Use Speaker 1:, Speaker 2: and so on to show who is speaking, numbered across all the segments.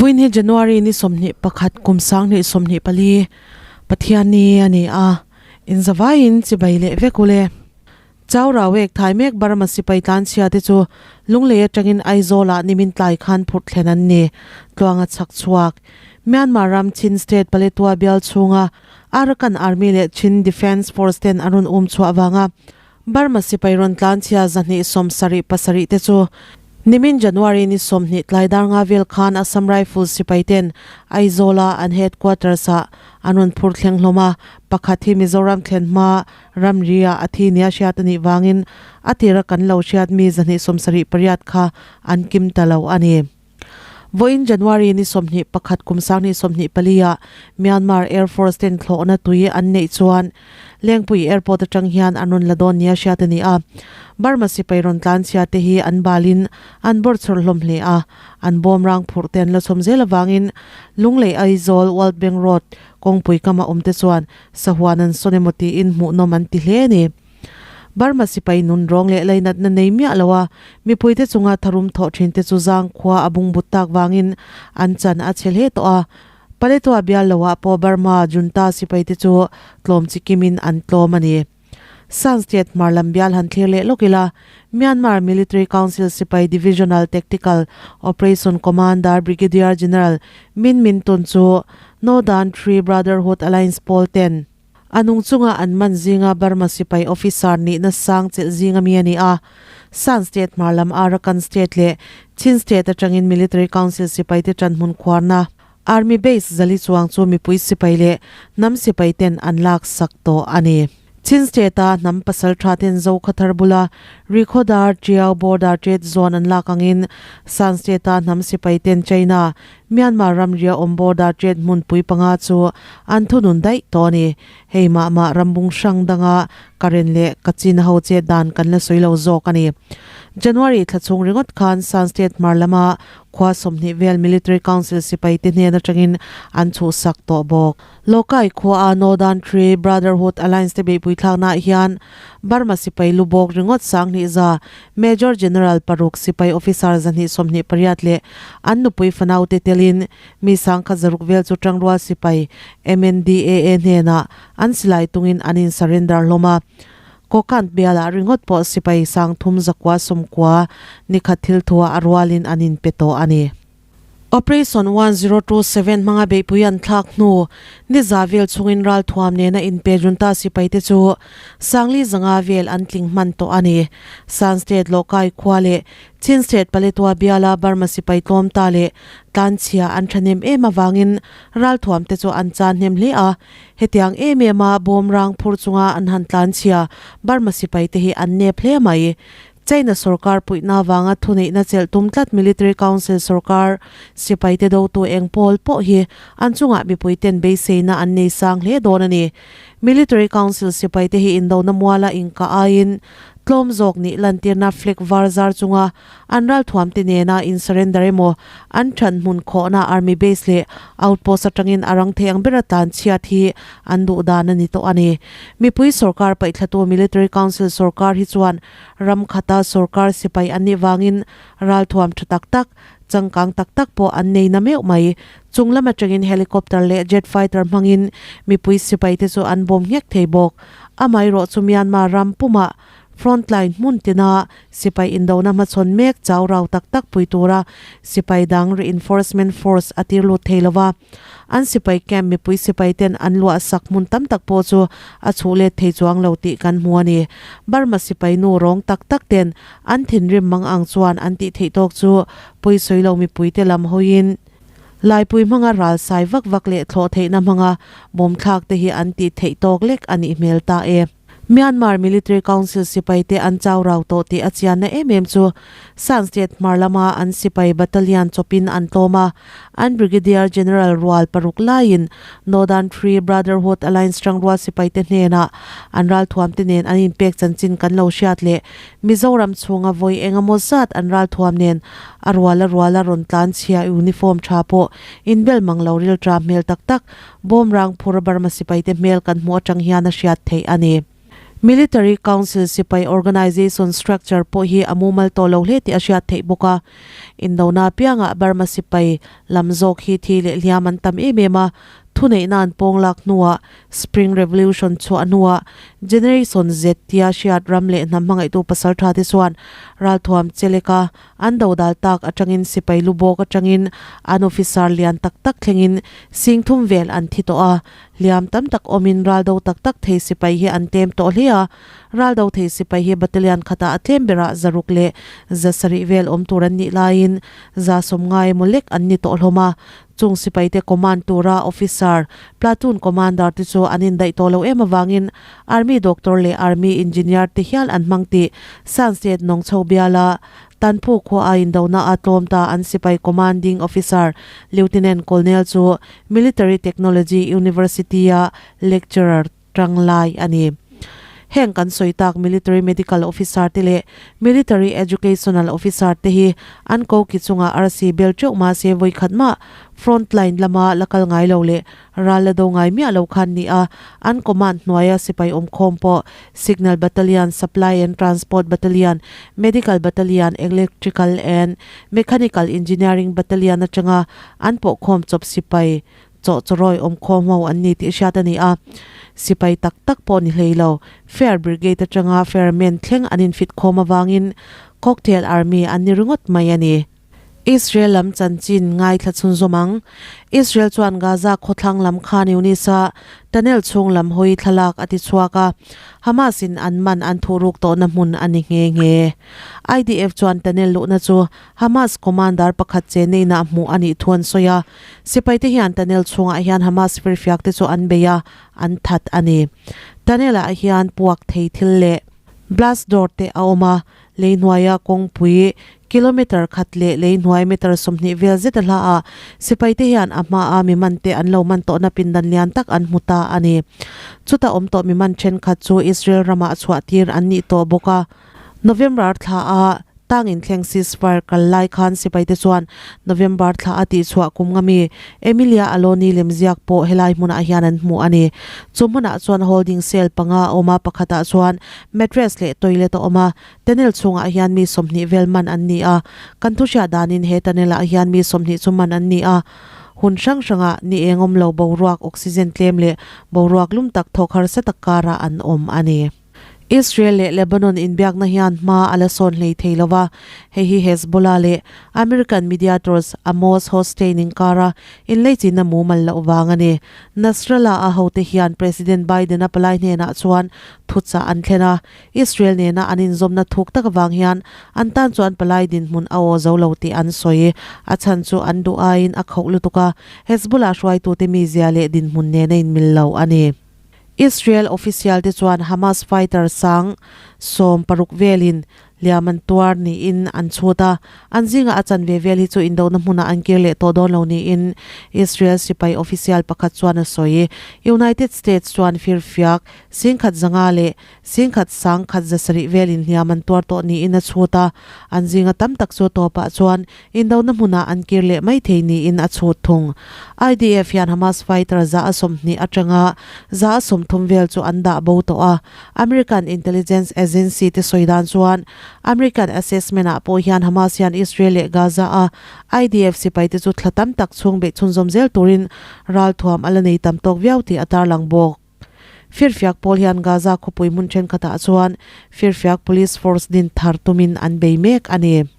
Speaker 1: Vawiin hi January ni 21 kum 2024 Pathianni a ni a, inzavaiin chibai leh vek ule. Chau Rawek thai mek Burma sipai tlanchhia te chu Lunglei atangin Aizawl-ah nimin tlai khan phurh thlen an ni. Tluanga chhak chhuak. Myanmar ram Chin State Paletwa bial chhunga Arakan Army leh Chin Defence Force ten an rawn um chhuah avanga Burma sipai rawn tlanchhia 277 te chu nimin January ni 20 tlai dar nga vel khan Assam Rifles sipai ten Aizawl-a an headquarters-ah an rawn phur thleng hlawm a, pakhat hi Mizoram thlen hma Ramri-ah a thi nia hriat a nih vangin a tira kan lo hriat mi 278 kha an kim ta lo a ni. Vawiin January ni 21 kum 2024 ah Myanmar Air Force ten thlawhna tui an neih chuan Lengpui Airport atang hian an rawn la dawn nia hriat a ni a. Burma sipai rawn tlanchhia te hi an balin an bawrchhawr hlawm hle a, an bawm rang phurh te an la chhawm zel avangin Lunglei Aizawl World Bank Road kawngpui kama awm te chuan Sahuan an sawn emaw tiin hmuhnawm an ti hle a ni. Burma sipai nun rawng leh lainatna nei miah lo a, mipuite chunga tharum thawh thinte chu zang khua a bungbut tak vangin an chan a chhe hle tawh a. Paletwa bial loah pawh Burma junta sipaite chu tlawm chi kimin an tlawm a ni. Shan State hmar lam bial han thlir leh lawk ila, Myanmar Military Council sipai Divisional Tactical Operation Commander Brigadier General Min Min Tun chu Northern Three Brotherhood Alliance pawl ten a nung chunga an man zinga Burma sipai officer nihna sang chelh zinga mi a ni a. Shan State hmar lam Arakan State leh Chin State atangin Military Council sipaite tanhmun khuarna Army Base zali chuang chu mipui sipai leh hnam sipai ten an lak sak tawh a ni. Chin State-a hnam pasal tha ten Zokhathar bula Rikhodar Tiau Border Trade Zone an lak angin Shan State-a hnam sipai ten China, Myanmar ramria awm border trade hmunpui panga chu an thunun daih tawh a ni. Hei mah mah rambung hrang danga Karen leh Kachin ho chet dan kan la sawi lo zawk a ni. January thla chhung ringawt khan Shan State hmar lama Khua 20 vel Military Council sipaite hnen atangin an chhuhsak tawh bawk. Lokai khuaa Northern Tree Brotherhood Alliance te beihpui thlaknaah hian Burma sipai lu bawk ringawt 2000 za, Major General paruk, sipai officer 128 leh an nupui fanaute telin mi 1600 vel chu tangrual sipai MNDAA hnenah an silai tungin an in surrender hlawm a. Kokant bialah ringawt pawh sipai 3990 nikhat thil thua a rualin an inpe tawh a ni. Operation 1027 hmanga beihpui an thlak hnu ni za vel chungin ralthuam nena inpe junta sipaite chu 500 vel an tling hman tawh a ni. Shan State Lawkai khua leh Chin State Paletwa biala Burma sipai tlawm ta leh tlanchhia an thahnem em avangin ralthuamte chu an chan hnem hle a. Hetiang em em a bawm rang phur chunga an han tlan chhia Burma sipai te hi an nep hle mai. China sorkar puihna avanga thuneihna chelh tum tlat Military Council sorkar sipai te dotu eng pawl pawh hi an chungah mipui ten beiseina an nei sang hle dawn a ni. Military Council sipai te hi indona muala inkah aiin tlawm zawk nih lantirna flag var zar chunga An ralthuam te nena in surrender emaw, an than hmun khawhna army base leh outpost atangin a rang thei ang bera tlan chhiat hi an duh dan a ni tawh a ni. Mipui sorkar paihthlatu Military Council sorkar hi chuan ram khata sorkar sipai an nih vangin ralthuam tha tak tak, changkang tak tak pawh an nei na meuh mai. Chung lam atangin helicopter leh jet fighter hmangin mipui sipai te chu an bawm nghek thei bawk. Amaherawhchu chu Myanmar ram pumah Frontline hmun tina sipai indona hmachhawn mek chau rau tak tak pui tura sipai dang reinforcement force a tir lut thei lova. An sipai camp mipui sipai ten an luah sak hmun tam tak pawh chu a chhuh let thei chuang lo tih kan hmu a ni. Burma sipai nu rawng tak tak ten an thinrim mang ang chuan an tih theih tawk chu pawi sawi lo mipui te lam hawiin Laipui hmanga ral sai vak vak leh thlawh theihna hmanga bawm thlak te hi an tih theih tawk lek a nih hmel ta e. Myanmar Military Council sipaite an chau rau tawh tih a chianna em em chu Shan State hmar lama an sipai battalion chawpin an tlawm a, an Brigadier General rual paruk laiin Northern Free Brotherhood Alliance tangrual sipaite hnenah an ralthuamte nen an inpek chanchin kan lo hriat leh Mizoram chhunga vawi engemaw zat an ralthuam nen a ruala ruala rawn tlan chhia uniform tha pawh inbel mang lo riltra hmel tak tak Bawmrang phur Burma sipaite hmel kan hmuh atang hian a hriat theih a ni. Military Council sipai organisation structure pawh hi a mumal tawh lo hle tih a hriat theih bawk a. Indona apiangah Burma sipai lam zawk hi thi leh hliam an tam em em a, thuneihna an pawng lak hnuah Spring Revolution chhuah hnuah Generation Z tia hriat ram leh hnam hmangaihtu pasal tha te chuan ralthuam cheleka an dodal tak atangin sipai lu bawk atangin an officer lian tak tak thlengin sing thum vel an thi tawh a, hliam tam tak awmin raldo tak tak thei sipai hi an tlem tawh hle a, raldo thei sipai hi battalion khatah a tlem berah zaruk leh zasarih vel awm tur an nih laiin zasawm ngai emaw lek an ni tawh hlawm a. Chung sipaite command tura officer, platoon commander te chu an indaih tawh lo em avangin Army doctor leh Army engineer te hial an hmang tih Sunset nawng chho biala Tanphu khua a indona a tlawm ta an sipai commanding officer Lieutenant Colonel chu Military Technology University-a lecturer tang lai a ni. Heng kan sawi tak Military Medical Officer te leh Military Educational Officer te hi an ko ki chungah arsi bel teuh mah se vawi khat mah front line lama la kal ngai lo leh ral la do ngai miah lo khan ni a, an command hnuaia sipai awmkhawm pawh Signal Battalion, Supply and Transport Battalion, Medical Battalion, Electrical and Mechanical Engineering Battalion atanga an pawhkhawm chawp sipai Chaw chawrawi awm khawm ho an ni tih hriat a ni a, sipai tak tak pawh ni hlei lo. Fair Brigade atanga Fairmen thleng an infit khawm avangin Cocktail Army an ni ringawt mai a ni. Israel lam chanchin ngaithla chhunzawm ang. Israel chuan Gaza khawthlang lam khan Yunis-a tunnel chhung lam hawi thlalak a ti chhuak a, Hamas-in an man an thuhruk tawhna hmun a ni nghe nghe. IDF chuan tunnel luhna chu Hamas commander pakhat che neihna hmuh a nih thu an sawi a. Sipaite hian tunnel chhungah hian Hamas firfiak te chu an bei a, an that a ni. Tunnel ah hian puak thei thil leh blast door te a awm a, lei hnuaia kawngpui kilometer khat leh lei hnuai meter 20 vel zet a hla a, sipaite hian a hmaa mi man te an lo man tawhna pindan lian tak an hmu ta a ni. Chuta awm tawh mi man thenkhat chu Israel ramah chhuah tir an nih tawh bawk a. November thla a tang inthleng ceasefire kal lai khan sipaite chuan November thla a tihchhuah kum nga mi Emilia Aloni lemziak pawh helai hmunah hian an hmu a ni. Chu hmunah chuan holding cell panga a awm a, pakhatah chuan mattress leh toilet a awm a, tunnel chhungah hian mi 20 vel man an ni a, kan thu hriat danin he tunnel ah hian mi 20 chu man an ni a. Hun hrang hrangah ni eng awm lo boruak oxygen tlem leh boruak lum tak thawk harsa tak karah an awm a ni. Israel leh Lebanon inbiakna hian hma a la sawn hlei thei lo va, hei hi Hezbollah leh American mediators Amos Hochstein inkara inleichinna mumal loh vang a ni. Nasrallah a hote hian President Biden-a palai hnenah chuan thuchah an thlen a, Israel nena an inzawmna thuk tak avang hian an tan chuan palai dinhmun a aw zo lo tih an sawi. A chhan chu an duh aiin a khauh lutuk a, Hezbollah hruaitute mizia leh dinhmun nena inmil lo a ni. Israel official te chuan Hamas fighter sang 16 velin hliam an tuar niin an chhut a, an zingah a chanve vel hi chu indona hmunah an kir leh tawh dawn lo niin Israel sipai official pakhat chuan a sawi. United States chuan firfiak 10,500 leh 10,170 velin hliam an tuar tawh niin a chhut a, an zinga tam tak chu tawpah chuan Indona hmunah an kir leh mai thei niin a chhut thung. IDF hian Hamas fighter 120 atanga 130 vel chu an dah bo tawh a. American intelligence agency te sawi dan chuan American assessment ah pawh hian Hamas hian Israel leh Gaza a IDF sipai te chu thla tam tak chhung beih chhunzawm zel turin ralthuam a la nei tam tawk viau tih a tarlang bawk. Firfiak pawl hian Gaza khawpui hmun thenkhatah chuan Firfiak police force din thar tumin an bei mek a ni.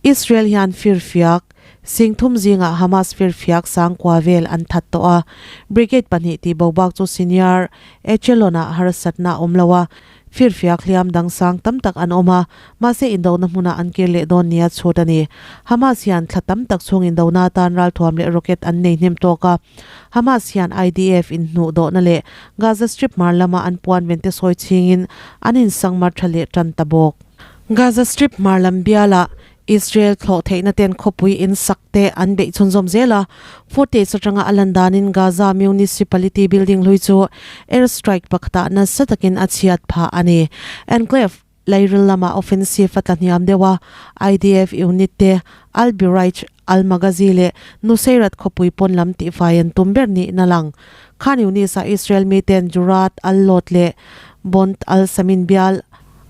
Speaker 1: Israel hian firfiak 3000 zingah Hamas firfiak 9000 vel an that tawh a, brigade pahnih tih bo bak chu senior echelon-ah harsatna a awm lo a, firfiak hliam dang sang tam tak an awm a, mahse indona hmunah an kir leh dawn nia chhut a ni. Hamas hian thla tam tak chhung indona atan ralthuam leh rocket an nei hnem tawk a, Hamas hian IDF inhnuh dawhna leh Gaza Strip hmar lama an puan vente sawi chhingin an insangmar tha leh tan ta bawk. Gaza Strip hmar lam bialah Israel thlawh theihna ten khawpui in sak te an beih chhunzawm zel a, footage atanga a lan danin Gaza Municipality building hlui chu air strike pakhatah nasa takin a chhiat phah a ni. Enclave lairil lamah offensive a tla hniam deuh a, IDF unit te Al Bureij, Al Maghazi leh Nuseirat khawpui pawn lam tihfai an tum ber niin a lang. Khan Yunis-ah Israel miten Jurat, Al Lod leh. Bont al-Samin bial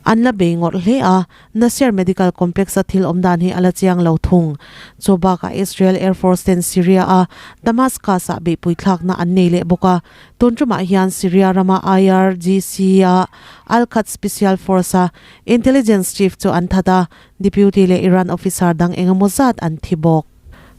Speaker 1: an la bei ngawrh hle a, Nasser Medical Complex-a thil awm dan hi a la chiang lo thung. Chu bakah Israel Air Force ten Syria-a Damascus-ah beihpui thlakna an nei leh bawk a, tun tumah hian Syria rama IRGC-a Al-Quds Special Force-a intelligence chief chu an that a, deputy leh Iran officer dang engemaw zat an thi bawk.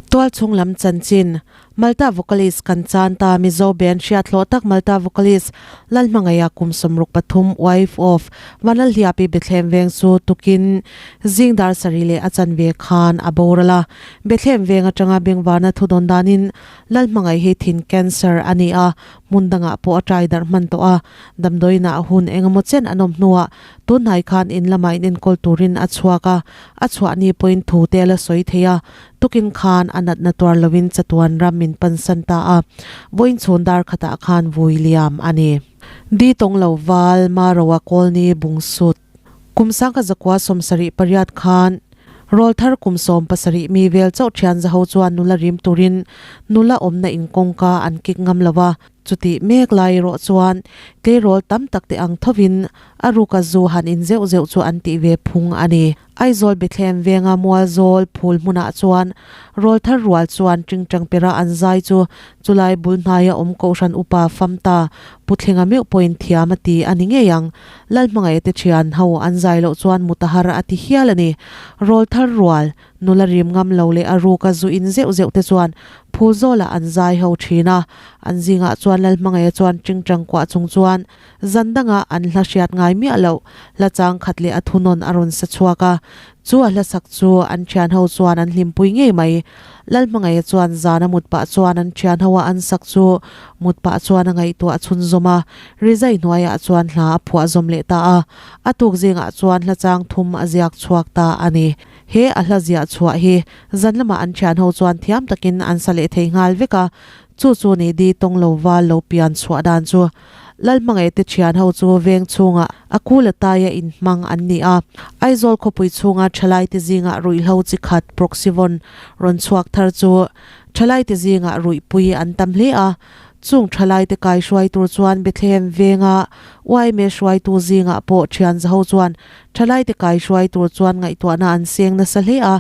Speaker 1: Tualchhung lam chanchin, Malta vocalist kan chan ta Mizo band hriat hlawh tak Malta vocalist Lalhmangaia kum 63 wife of Vanlalhliapi Bethlehem veng chu tukin zing dar sarih leh a chanve khan a boral a. Bethlehem veng atanga bengvarna thu dawn danin Lalhmangaih hi thin cancer a ni a, hmun dangah pawh a trai darh hman tawh a. Damdawiinah hun engemaw chen an awm hnuah tunhnai khan in lamah in enkawl turin a chhuak a, a chhuah ni pawhin thu te a la sawi thei a. Tukin khan a natna tuar loin chatuan ram min pansan ta a, vawiin chhun dar khatah khan vui liam a ni. Di tawng lo val Maroa Kawlni Bungsut kum sangkhat zakua 78 khan rawlthar kum 17 mi vel chauh thian zaho chuan nula rim turin nula awmna in kawngka an kik ngam lo a, Chutih mek lai erawh chuan tleirawl tam tak te ang thovin a ruka zu han in zeuh zeuh chu an tih ve phung a ni. Aizawl Bethlehem venga Mualzawl phul hmunah chuan rawlthar rual chuan tingtang pera an zai chu chulai bul hnaia awm kohhran upa Famta Puthlenga meuh pawhin thiam a ti a ni ngei ang. Lalhmangaih te thian ho an zai loh chuan mutahar a ti hial a ni. Rawlthar rual Nula rim ngam lo leh a ruka zu in zeuh zeuh te chuan phul zawlah an zai ho thin a, an zingah chuan Lalhmangaia chuan tingtang kuah chung chuan zan danga an hla hriat ngai miah loh hla chang khat leh a thunawn a rawn sa chhuak a, chu a hla sak chu an thian ho chuan an hlimpui ngei mai. Lalhmangaia chuan zan a mut pah chuan an thian ho a an sak chu mut pah chuan a ngaihtuah chhunzawm a, rizai hnuaiah chuan hla a phuah zawm leh ta a, a tuk zingah chuan hla chang thum a ziak chhuak ta a ni. He a hla ziah chhuah hi zan lamah an thian ho chuan thiam takin an sa leh thei nghal vek a, chu chu ni di tawng lo val lo pian chhuah dan chu. Lalhmangaih te thian ho chu veng chhungah a kul a taia inhmang an ni a, Aizawl khawpui chhunga thalai te zingah ruihhlo chi khat Proxyvon rawn chhuak thar chu thalai te zingah ruihpui an tam hle a, Chung thalaite kai hruai tur chuan Bethlehem venga YMA hruaitu zingah pawh thian zaho chuan thalaite kai hruai tur chuan ngaihtuahna an seng nasa hle a,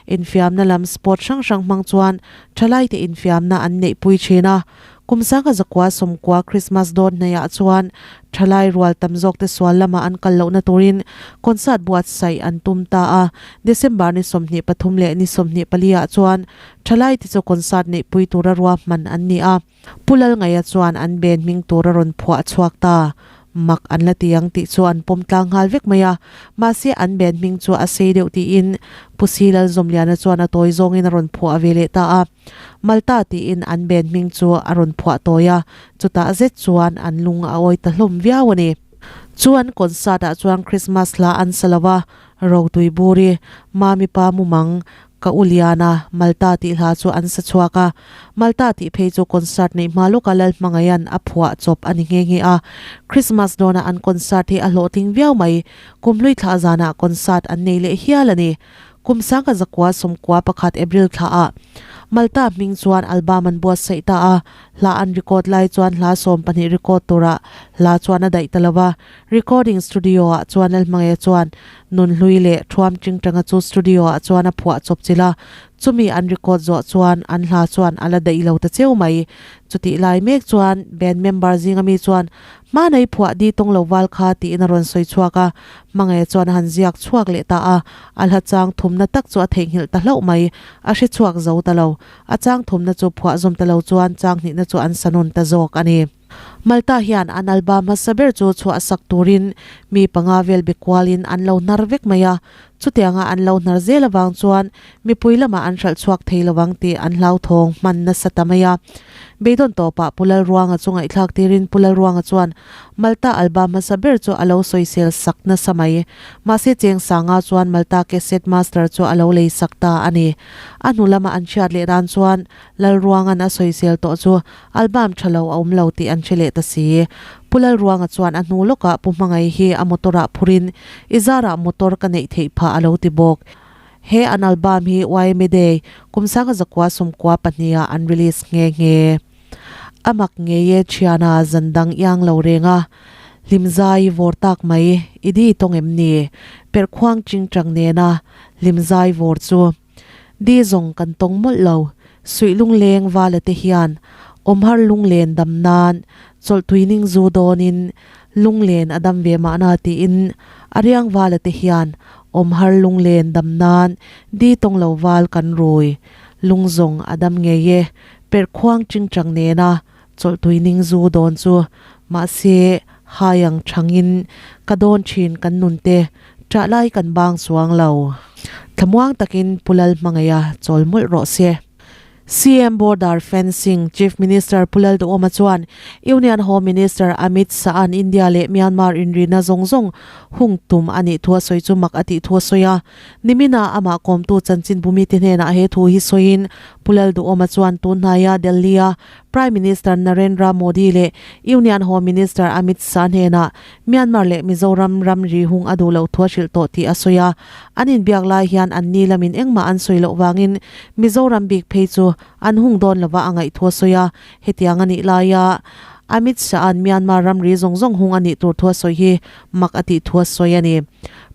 Speaker 1: infiamna lam sport hrang hrang hmang chuan thalaite infiamna an neihpui thin a. Kum 1990 Krismas dawn hnaihah chuan thalai rual tam zawkte sual lama an kal lohna turin concert buatsaih an tum ta a, December ni 23 leh ni 24 ah chuan Thalai te chu concert neihpui tura ruahman an ni a, Pu Lalngaia chuan an ben hming tur a rawn phuah chhuak ta. Mak an la ti ang tih chu an pawm tlang nghal vek mai a, mahse an ben hming chu a sei deuh tiin Pu Si Lalzawmliana chuan a tawi zawngin a rawn phuah ve leh ta a. Malta tiin an ben hming chu a rawn phuah tawi a, chutah zet chuan an lung a awi ta hlawm viau a ni. Chu an concert ah chuan Christmas hla an sa lo a, Rotui Buri, Mami Pa Mumang, Ka u Liana, Malta tih hla chu an sa chhuak a. Malta tih phei chu concert neih hma lawka Lalhmangaihan a phuah chawp a ni nghe nghe a. Christmas dawnah an concert hi a hlawhtling viau mai. Kum hlui thlah zanah concert an nei leh hial a ni. Kum 1991 April thlaah Malta hming chuan album an buatsaih ta a. Hla an record lai chuan hla 12 record turah hla chuan a daih ta lo va. Recording studio-ah chuan Lalhmangaia chuan Nunhlui leh Thuam Chingtanga chu studio-ah chuan a phuah chawp chilh a, chumi an record zawh chuan an hla chuan a la daih lo ta cheu mai. Chutih lai mek chuan band member zinga mi chuan Hmanei phuah di tawng lo val kha tiin a rawn sawi chhuak a, Hmangaia chuan a han ziak chhuak leh ta a, a hla chang thumna tak chu a theihnghilh ta hlauh mai, a hre chhuak zo ta lo. A chang thumna chu phuah zawm ta lo chuan chang hnihna chu an sa nawn ta zawk a ni. Malta hian an album hmasa ber chu chhuah sak turin mi panga vel be kualin an lo hnar vek mai a, chutianga an lo hnar zel avang chuan mipui lamah an hralh chhuak thei lovang tih an hlauthawng hman nasa ta mai a. Beidawn tawpah Pu Lalruanga chu ngaihthlak tirin Pu Lalruanga chuan Malta album hmasa ber chu a lo sawisel sak nasa mai. Mahse cheng sanga chuan Malta cassette master chu a lo lei sak ta a ni. A hnu lama an hriat leh dan chuan Lalruanga'n a sawisel tawh chu album tha lo a awm lo tih an hre leh ta si. Pu Lalruanga chuan a hnu lawkah Pu Hmangaih hi a motor-ah phurin i zarah motor ka neih theih phah a lo ti bawk. He an album hi YMA Day kum 1992 ah an release nghe nghe. A mak ngei e thiana zan dang iang lo reng a. Hlimzai vawr tak mai i di tawng em ni? Perhkhuang chingchang nena hlimzai vawr chu di zawng kan tawng mawlh lo. Suih lungleng vala te hian awmhar lunglen dam nan chawlhtui ning zu dawnin lunglen a dam ve mahna tiin a riang vala te hian awmhar lunglen dam nan di tawng lo val kan rui lung zawng a dam ngei e. Perhkhuang chingchang nena Chawlhtui ning zu dawn chu mahse hai ang thangin ka dawn thin kan nun te ṭah lai kan bang chuang lo. Thlamuang takin Pu Lal hmangaih a chawl mawlh rawh se. CM Border Fencing Chief Minister Pu Lal Duhawma chuan Union Home Minister Amit Shah-a'n India leh Myanmar inrina zawng zawng hung tum a nih thu a sawi chu mak a tih thu a sawi a. Nimina amah kawmtu chanchinbumite hnenah he thu hi sawiin Pu Lal Duhawma chuan tun hnaia Delhi-a Prime Minister Narendra Modi leh Union Home Minister Amit Shah hnenah Myanmar leh Mizoram ramri hung a duh loh thu a hrilh tawh tih a sawi a. An inbiak lai hian an ni lamin engmah an sawi loh vangin Mizoram bik phei chu an hung dawn lova a ngaih thu a sawi a. Hetiang a nih laia Amit Shah-a'n Myanmar ramri zawng zawng hung a nih tur thu a sawi hi mak a tih thu a sawi a ni.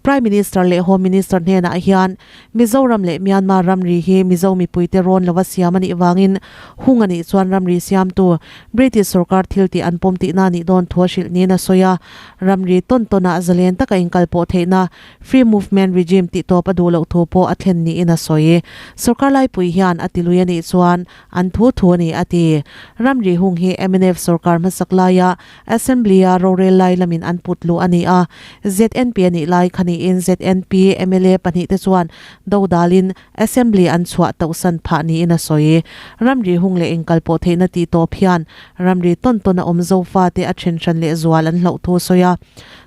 Speaker 1: Prime Minister leh Home Minister hnenah hian Mizoram leh Myanmar ramri hi Mizo mipuite rawn lova siam a nih vangin hung a nih chuan ramri siamtu British sorkar thil tih an pawm tihna a nih dawn thu a hrilh niin a sawi a. Ramri tawn tawnah zalen taka inkal pawh theihna Free Movement Regime tih tawp a duh loh thu pawh a thlen niin a sawi. Sorkar laipui hian a tilui a nih chuan an thu thu a ni a ti. Ramri hung hi mnf sorkar hmasak laia Assembly-a rorel lai lamin an put luh a ni a, ZNP a nih lai kha niin ZNP mla pahnihte chuan dodalin Assembly an chhuah tauhsan phah niin a sawi. Ramri hung leh inkalpawh theihna tih tawp hian ramri tawn tawn a awm zofate a then hran leh zual an hlauh thu a sawi a.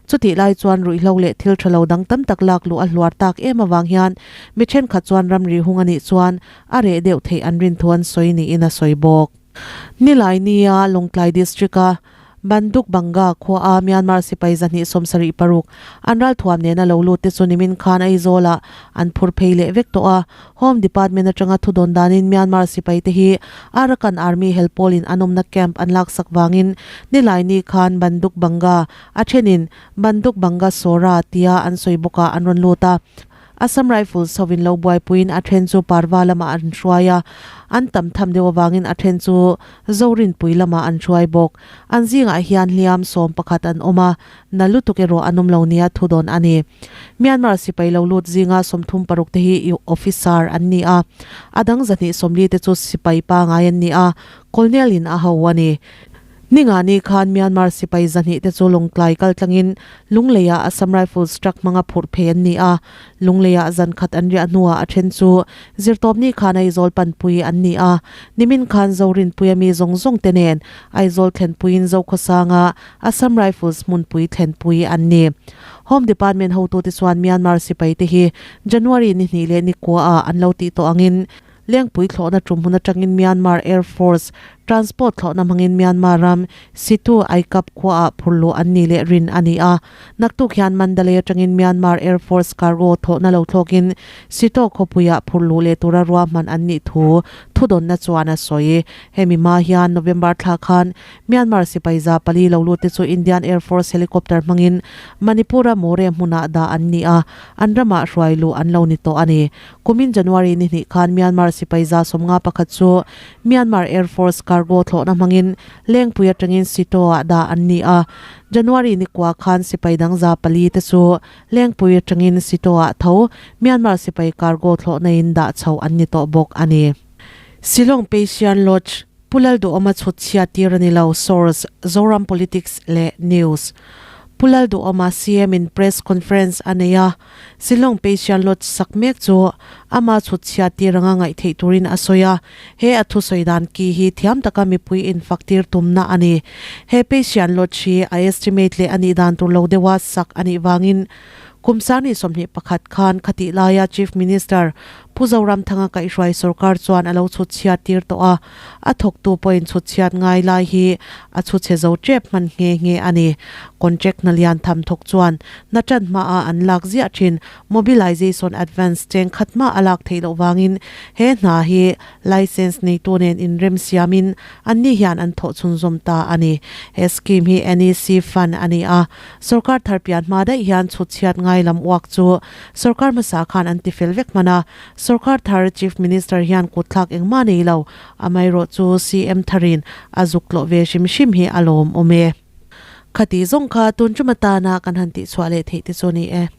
Speaker 1: Chutih lai chuan ruihhlo leh thil tha lo dang tam tak lak luh a hluar tak em avang hian mi thenkhat chuan ramri hung a nih chuan a reh deuh theih an rin thu an sawi niin a sawi bawk. Nilai nia Lawngtlai District-a Banduk Banga khuaa Myanmar sipai 276 an ralthuam nena lo lut te chu nimin khan Aizawlah an phur phei leh vek tawh a. Home Department atanga thudawn danin Myanmar sipai te hi Arakan Army helpawlin an awmna camp an laksak vangin nilai ni khan Banduk Banga a thenin Banduk Banga Sora tia an sawi bawkah an rawn lut a. Assam Rifles hovin lo buaipuiin a then chu Parva lamah an hruai a, an tam tham deuh avangin a then chu Zorinpui lamah an hruai bawk. An zingah hian hliam 11 an awm a, na lutuk erawh an awm lo nia thu dawn a ni. Myanmar sipai lo lut zinga 36 te hi officer an ni a, a dang 240 te chu sipai pangai an ni a, Colonel in a ho a ni. Ningani khan Myanmar sipai 200 te chu Lawngtlai kaltlangin Lungleiah Assam Rifles truck hmanga phurh phei an ni a, Lungleiah zan khat an riah hnuah a then chu Zirtawpni khan Aizawl panpui an ni a, nimin khan Zorinpuia mi zawng zawng te nen Aizawl thlenpuiin Zokhawsanga Assam Rifles hmunpui thlenpui an ni. Home Department hotute chuan Myanmar sipai te hi January ni hnih leh ni kua ah an lo tih tawh angin Lengpui thlawhna tum hun atangin Myanmar Air Force transport thlawhna hmangin Myanmar ram Situ Aikap khuaah phurluh an ni leh rin a ni a. Naktuk hian Mandalay atangin Myanmar Air Force cargo thlawhna lo thlawkin Sito khawpuiah phurluh leh tura ruahman an nih thu thudawnna chuan a sawi. Hemi hma hian November thla khan Myanmar sipai 400 lo lut te chu Indian Air Force helicopter hmangin Manipur-a Moreh hmunah dah an ni a, an ramah hruai luh an lo ni tawh a ni. Kumin January ni hnih khan Myanmar sipai 51 chu Myanmar Air Force cargo thlawhna hmangin Lengpui atangin Sito-ah dah an ni a. January ni kua khan sipai dang 400 te chu Lengpui atangin Sito-ah tho Myanmar sipai cargo thlawhna in dah chho an ni tawh bawk a ni. Shillong Patient Lodge, Pu Lalduhawma chhut chhiat tir a ni lo, Source, Zoram Politics leh News. Pu Lalduhawma CM in Press Conference a nei a. Shillong Patient Lodge sak mek chu ama chhut chhiat tir anga ngaih theih turin a sawi a, he a thusawi dan ki hi thiam taka mipui infak tir tumna a ni. He Patient Lodge hi a estimate leh a nih dan tur lo deuha sak a nih vangin kum 2021 khan khatih laia Chief Minister. Pu Zoramthanga kaihhruai sorkar chuan a lo chhut chhiat tir tawh a, a thawktu pawhin chhut chhiat ngai lai hi a chhu chhe zo tep hman nghe nghe a ni. Contract hna lian tham thawk chuan hna tan hmaah an lak ziah thin. Mobilization Advance cheng khat mah a lak theih loh vangin he hna hi Licence neitu nen inrem siamin anni hian an thawh chhunzawm ta a ni. He scheme hi NEC fund a ni a, sorkar thar pian hma daih hian chhut chhiat ngai lam uak chu sorkar hmasa khan an ti fel vek hman a, sorkar thar Chief Minister hian kutthlak engmah nei lo, amaherawh chu CM tharin a zuk tlawh ve hrim hrim hi a lawmawm e. Khati zawng kha tun tum atana kan han tihchhuah leh theih te chu a ni e.